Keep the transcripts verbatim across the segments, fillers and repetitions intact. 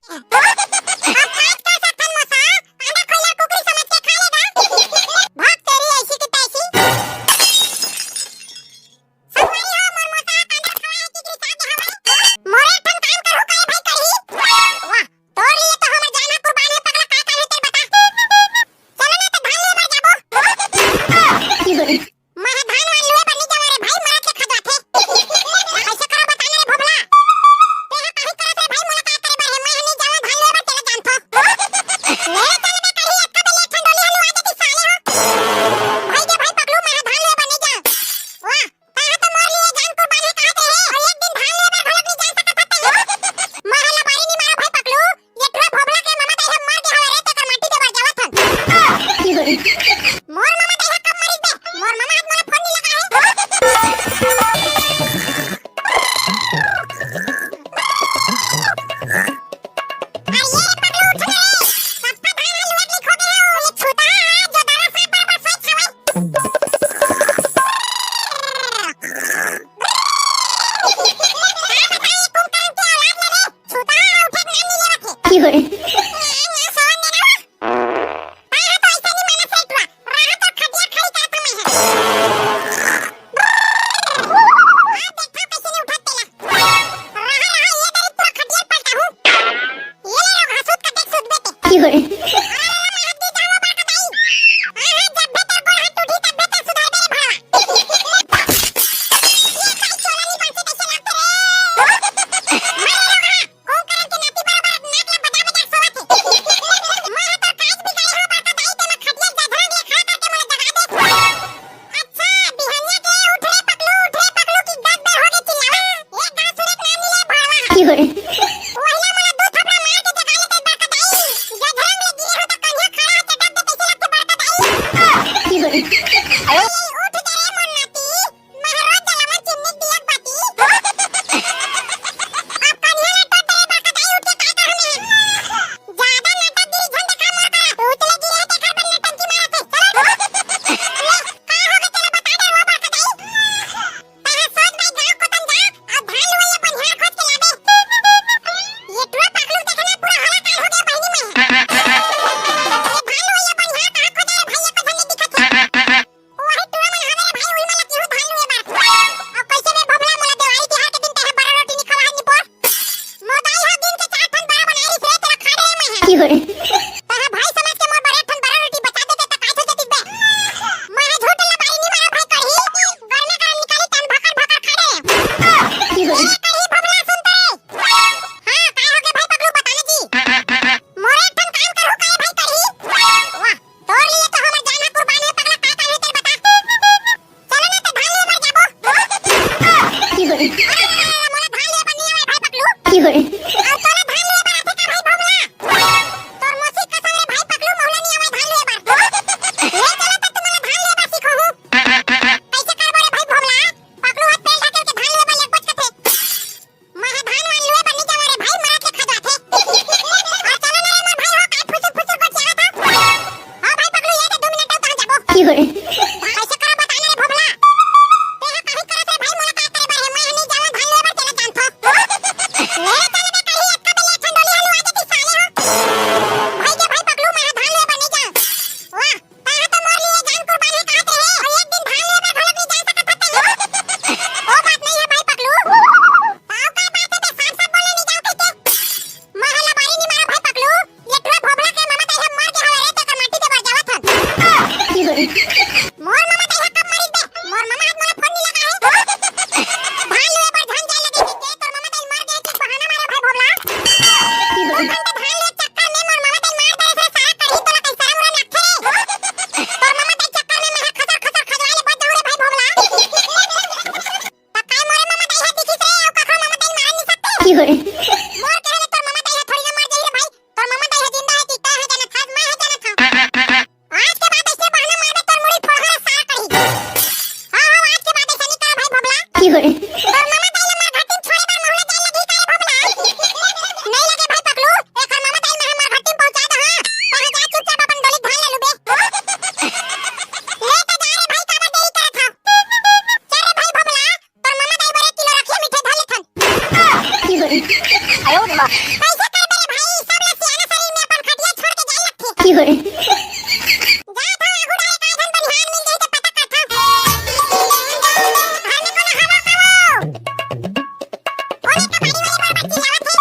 अब काट का सकथन मोसा, कांदा खोइला कुकरी समझ के खा लेगा। भाग तेरी ऐसी की तैसी। संगवारी हो, मोर मोसा कांदा खवाए की गिरी साथ हवे। मोरे ठन काम करहु काहे भाई करही? वाह, तोर लिए तो हमर जान ह कुर्बान हे पगला, काय करही तेल बता। चलो ना तो धान लिए बर जाबो। मैं ह धान वान लुए बर नइ जावं रे भाई, मरद के खजवाथे। ऐसे करो बता ना रे भोभला। तेहा काहे करत रे भाई, मोला का करे बर हे, मैं ह नइ जावं धान लुए बर, तेला जानथो। ले चल बे करही, अतका बेले एक ठन डोली ह लुआ देती साले हो। भाई के भाई पकलू, मैं ह धान लुए बर नइ जावं। वाह, तैं ह तो मोर लिए जान कुर्बान हे कहत रहे, अउ एक दिन धान लुए बर घलोक नइ जा सकत हस तैं। मैं ह लबारी नइ मारंव भाई पकलू, ये टुरा भोभला के ममा दाई ह मर गे हवय रे, तेकर माटी देबर जावत हन। मोर ममा दाई ह कब मरिस बे? मोर ममा ह मोला फोन नइ लगा हे। अरे ये पकलू, उठ ना रे। सबका धान ह लुए के लिखो के हे, ये छूता ह, जो दादा साहब बराबर सोच हवय। का बताई कुंभकर्ण के औलाद ले रे, छूता उठे के नाम नइ लेवत हे। की होय? ना, ना, सोन दे ना। ताहा तो ऐसा नइ मानस रे टुरा, रहा तो खटिया खड़ी करत मैं ह। आ देखा कैसे नइ उठत तेला। रहा, रहा, ये दरी पूरा खटिया पलटाहूं। ये ले लो, घासुत कतेक सुतबे ते। की होय? अरे, अरे, मैं हाथ दी जाओ बड़का दाई। हाँ, हाँ, जब भी तेरे को हाथ उठी, तब भी तेरे सुधार दे रे भड़वा। ये काई चोला नहीं बनते, कैसे लगते रे? मार लो, हाँ। कौन करन के नाती बराबर नाक ला बजा बजा सोवत हे। मैं तो काज भी गई हूँ, बड़का दाई, ते मैं खटिया जधरा लिए खड़ा करके मोला जगा दे। अच्छा, बिहनिया के उठ रे पकलू, उठ रे पकलू की दस बेर होगे चिल्लावा। एक घास सुने के नाम नइ ले भड़वा। की होय? वहिला मोला दू थपड़ा मार के जगा लेते बड़का दाई। गधरम ले गिरे हो त कन्या खड़ा हो चटक दे तैसे लगते बड़का दाई। की होय? अरे उठ जा रे मोर नाती, मैं रोज जलावन चिमनी दियक बाती। अब कन्या ला टोट रे बड़का दाई उठ के काय करूँ मैं? ज्यादा नाटक गिरी झन देखा मोर करा। तू उतले गिरे हे तेखर बर नटंकी मारत हे। चलो। ले, का होगे तेला बता दे वो बड़का दाई। तहां सोच भाई गांव कोतन जा, अउ धान लुवइया बनिहार खोज के लाबे। ये टुरा पाखलू देखे ना पूरा हरा काल हो गया बहिनी में। ये धान लुवइया बनिहार कहां खोजे रे भाई, एको झन नइ दिखत हे। वही टुरा मन हवे रे भाई, उही मन ला किहू धान लुए बर। अब कैसे रे भोभला मोला देवारी तिहार के दिन तेहा बरा रोटी नइ खवा हे निपोर। मोर दाई ह दिन के चार ठन बरा बनाए रहिस रे, तेला खा डरे मैं ह। की होय? तैं ह भाई समझ के मोर बर एक ठन बरा रोटी बचा देते त काय सोचतिस बे? मैं ह झूठ ला बारी नी मारा भाई करही। गरमे गरम निकाली तन भकर भकर खा डरे। की होय? ए करही भोभला सुन तो रे। हाँ, काय हो गे भाई पगलू बता ना जी। मोर एक ठन काम करहू काय भाई करही? वाह, तोर लिए तो हमर जान ह कुर्बान हे पगला, काय करही तेल बता। चलो ना तो धान लुए बर जाबो। की होय? अरे, मोला धान लुए बर नइ आवय भाई पकलू। की होय? अउ तोला धान लुए बर आथे का भाई भोभला? तोर जात हव, आगू डाहर का झन बनिहार मिल जाही त पता करथव। घर में कोनो हवा का वो? कोन एक बाड़ी वाली मोर बर चिल्लावत हे?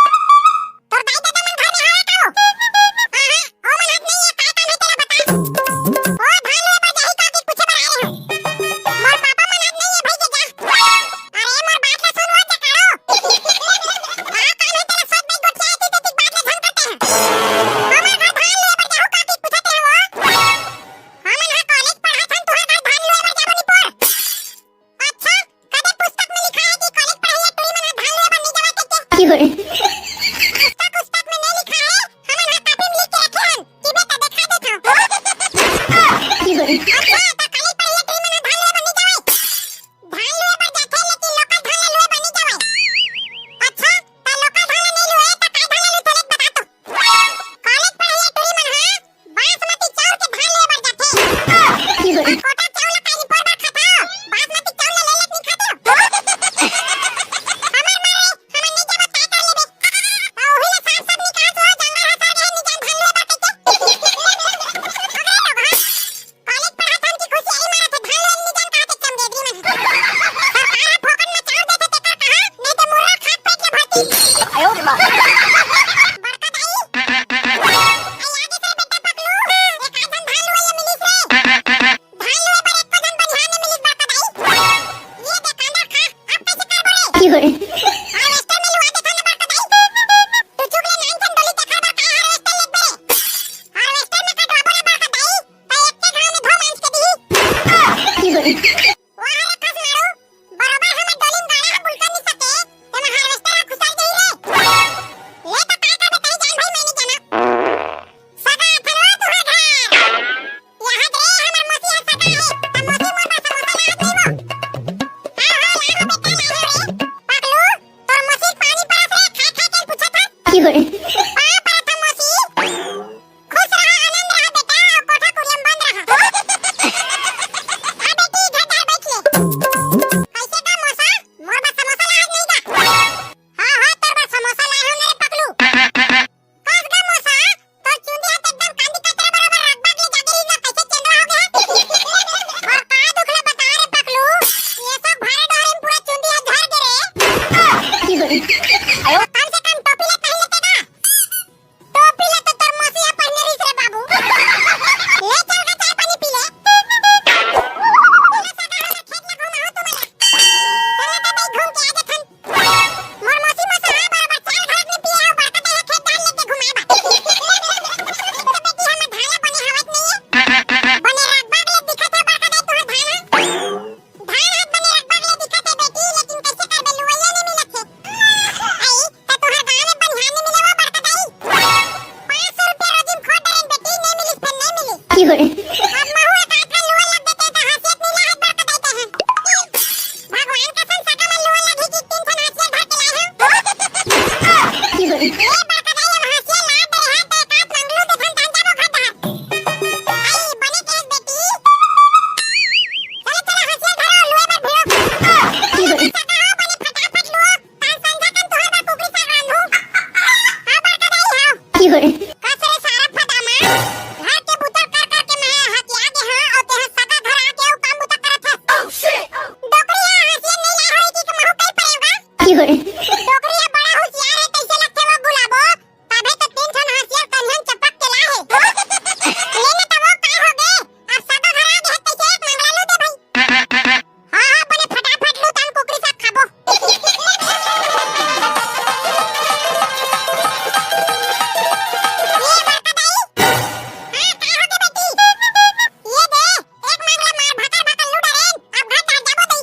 तोर दाई ददा मन घर में हवय का वो? हाँ, हाँ, ओ मन हाथ नहीं है, काय काम है तेला बता। ओ धान लुए बर जाही का कि पूछे बर आए हंव। मोर पापा मन हाथ नहीं है भाई के जा। अरे मोर बात ला सुन वो चकाड़ो। का काम है तेला सोच भाई गोठिया आती तेती बात ला झन करते हैं। हमर घर धान लुए बर जाहू का कि पूछत हे वो। हमन हा कॉलेज पढ़त हन, तुहर घर धान लुए बर जाबो निपोर। अच्छा, कदे पुस्तक में लिखा है कि कॉलेज पढ़इया टूरी मन ह धान लुए बर नइ जावय कहिके? पुस्तक उस्तक में नइ लिखा है, हमन ह कॉपी में लिख के रखे हन, कि बेटा देखा देत हव। अच्छा, त कॉलेज पढ़इया टूरी मन ह धान लुए बर नइ जावय? धान लुए बर जाथे, लेकिन लोकल धान ल लुए बर नइ जावय। अच्छा, त लोकल धान ल नइ लुए, त काय धान ल लुथे, बता तो। कॉलेज पढ़इया टूरी मन ह बासमती चाउर के धान ले बर जाथे। अउ कोटा चाउर ला काली पोर बर खाथव। बासमती चाउर ला ले लेके नइ खाथव। हमर मारे, हमन नइ जाबो, काय कर लेबे? अउ ओही ला साफ साफ निकाल सो, जंगल ह सर गए, नइ जान धान ले बर कहिके। कॉलेज पढ़त हन कि खुशी आई मारत हे, धान ले नइ जान कहा के चमगेदरी मन। सरकार ह फोकट में चाउर देथे तेकर कहा, नइ तो मुर्रा खात पेट ले भरती। बड़का दाई, आई आगे से बेटा पकलू, एक आध झन धान लुवइया मिलिस रे। धान लुवे बर एको झन बनिहार नइ मिलिस बड़का दाई। ये दे कांदा खा, अब कइसे करबो रे? हार्वेस्टर में लुवा देथन ना बड़का दाई। टुचुक ले नान झन डोली तेखर बर काय हार्वेस्टर लेबे रे? हार्वेस्टर में कटवाबो रे बड़का दाई, त एक्के घाव में धो मांज के दिही। वाह रे खसमारू, बरोबर हमर डोली में गाड़ा ह बुलका नइ सके, तेमा हार्वेस्टर ह खुसर जाही रे। ले त काय करबे तही जान भाई, मैं नइ जाना। सगा अथन वो तुहर घर। यहाँ दे हमर मौसी ह सगा हे, त मौसी मोर बर समोसा लात नइ वो। हाँ, हाँ, ला हो बेटा, ला हो रे। पगलू, तोर मौसी पानी परस रे, खाए खाए के पूछत हस। पाँव परत हंव मौसी। खुश रहा, आनंद रहा बेटा, अउ कोठा कुरिया म बंद रहा। आ बेटी, इधर धर बैठ ले। कैसे का मौसा? मोर बर समोसा लाए नइ गा? हाँ, हाँ, तोर बर समोसा लाए हंव ना रे पगलू। कस गा मौसा, तोर चुंदी ह त एकदम कांदी कतरा बरोबर रखबा के ले जाके रहिस ना, कैसे चेंदवा हो गे? अउ का दुख ल बता रे पगलू, ये सब भारे डोहरे म पूरा चुंदी ह झर गे रे। कम से कम टोपी ल पहिन लेते ना। टोपी ल तो तोर मौसी ह पहिने रहिस रे बाबू। ले चल के चाय पानी पी ले। चल सगा हमर खेत ल घुमाहूं तुमन ला। चल ना तो भाई घूम के आ जाथन। मोर मौसी मौसा ह बरोबर चाय घलक नइ पिए हे, बड़का दाई ह खेत धान लेके घुमाए बा। तो बेटी हमर धान ल बने हवत नइ हे। बने रखबा के ले दिखत हे बड़का दाई तुहर धान ह। धान हाथ बने रखबा के ले दिखत हे बेटी, लेकिन कइसे करबे, लुवइया नइ मिलत हे। आई, त तुहर गांव में बनिहार नइ मिले वो बड़का दाई? पाँच सौ रुपया रोजी म खोज डरेन बेटी, नइ मिलिस फेर नइ मिलिस। अब महू एक आध ठन लुवे लग देते त हासियत नइ लाहत बड़का दाई तहन। भगवान कसम सगा मन लुवे लगही कि तीन ठन हासियत धर के लाए हंव। ए बड़का दाई, अब हासियत ला दे रहा त एक आध मंगलू देथन तहन जाबो घर डहर। आई, बने केहेस बेटी। चलो, चलो, हासियत धरो, लुवे बर भिड़ो। सगा हो, बने फटाफट लुवो। तान संझा कन तुहर बर कुकरी साग रांधहूं। हाँ, बड़का दाई, हाँ। कस रे सारा फदामा, घर के बुता कर कर के मैं हकिया गे हंव, अउ तेहा सगा घर आके अउ काम बुता करत हस। डोकरी ह हासियत नइ लाए होही कि महू कहि परेंव गा। डोकरी ह बड़ा हुसियार हे, कइसे लगथे वो गुलाबो? तभे तो तीन ठन हासियत कनिहन चपक के लाए हे। ले ना त वो काय हो गे? अब सगा घर आ गे हे, तइसे एक मंगला लू दे भाई। हाँ, हाँ, बने फटाफट लू, तहन कुकरी साग खाबो। ये बड़का दाई। हाँ, का हो गे बेटी? ये दे, एक मंगला मार भकर भकर लू डरेन, अब घर डहर जाबो दई।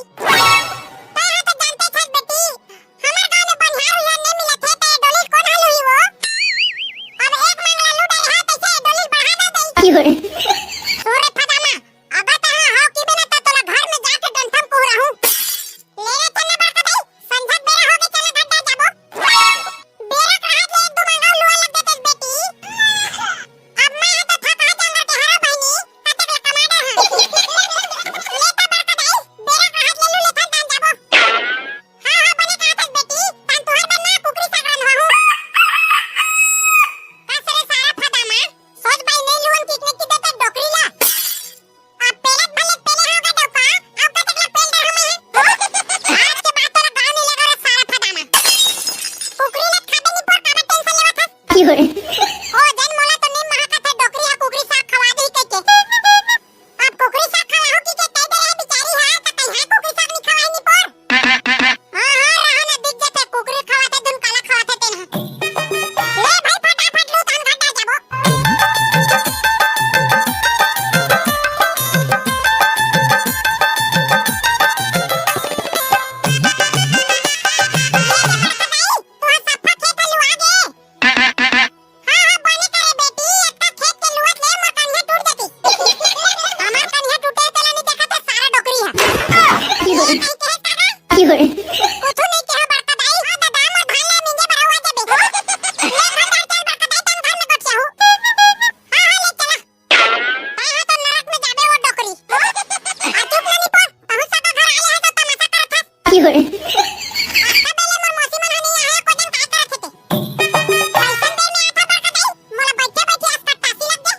तैं हा तो जानते छस बेटी, हमर गांव में बनिहार उनिहार नइ मिलत हे, त ए डोली कोन ह लुही वो? अब एक मंगला लू डरे हा, तइसे ए डोली बढ़ा ना दई। सुन रे फदामा, अगर तैं हा हव कहिबे ना, त तोला घर में जाके डंठा म कुहराहूं। ले ले चल ना बड़का दाई, संझा के बेरा होगे, चल ना घर डहर जाबो। बेरा के रहत ले एक दू मंगला लुवे लग देतेस बेटी। अब मैं हा तो थका जांगर के हरा बहिनी, कतेक ले कमा डरे हंव। ले त बड़का दाई, बेरा के रहत ले लू लेथन तहन जाबो। हाँ, हाँ, बने कहत हस बेटी, तहन तुहर बर ना कुकरी साग रंधवाहूं। कस रे सारा फदामा, सोच बाई नइ लुवन ओ जन मोला तो नी महकत हे डोकरी हा कुकरी साग खवा दे कहिके। अब कुकरी साग खवाहू कहिके कहि दे हे बिचारी हा, त कहिया कुकरी साग नी खवाही नी पोर। हाँ, हाँ, रहो ना, दिख जथे, कुकरी खवाथे धुन काला खवाथे तेन ह। ले भाई, फटाफट लूट, हम घर डर जाबो। तुहर सफा खेत ह लुआ गे। हाँ, हाँ, बने करे बेटी, अतका खेत के लुवत ले मोर कनिहा टूट जातिस। हमर कनिहा टूटे तेला नी देखत हे सारा डोकरी ह। की होय? की होय? कुछु नहीं कहे बड़का दाई। हाँ दादा, मोर धान ला मिंजे बर हुआ जाबे। ले धान डाल चल बड़का दाई, तन घर में गोठियाहू। हाँ, हाँ, ले चला। तैं हा तो नरक में जाबे वो डोकरी। आ चुप ना नी पोर, तहूँ सगा घर आले हे तो तमाशा करत हस। की होय? अतका बेर ले मोर मौसी मन ह नहीं आए, कोई दिन काय करत हे ते। अइसन बेर में आथा बड़का दाई, मोला बइठे बइठे अस कट्टासी लग गे।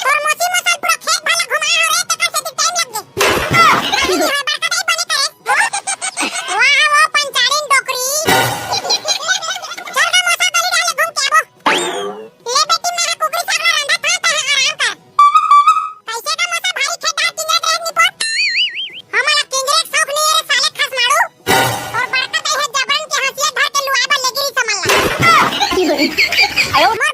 तोर मौसी मोर साल पूरा खेत भर ला घुमाए हो रे, तेकर सेती टाइम लग गे। अभी नहीं होय बड़का दाई, बने करे। वाह, वो पंचारिन डोकरी। चल रे मौसा, गली डाले घूम के आबो। ले बेटी, मैं हा कुकरी साग ला रांधत हंव, तैं हा आराम कर। कइसे का मौसा भारी खेत डार किंजरत रहे निपोर? हमन ला किंजरे के शौक नइ हे रे साले खस मारू। तोर बड़का दाई हे जबरन के हंसिया धर के लुआए बर लेगे रिहिस हमन ला। मोर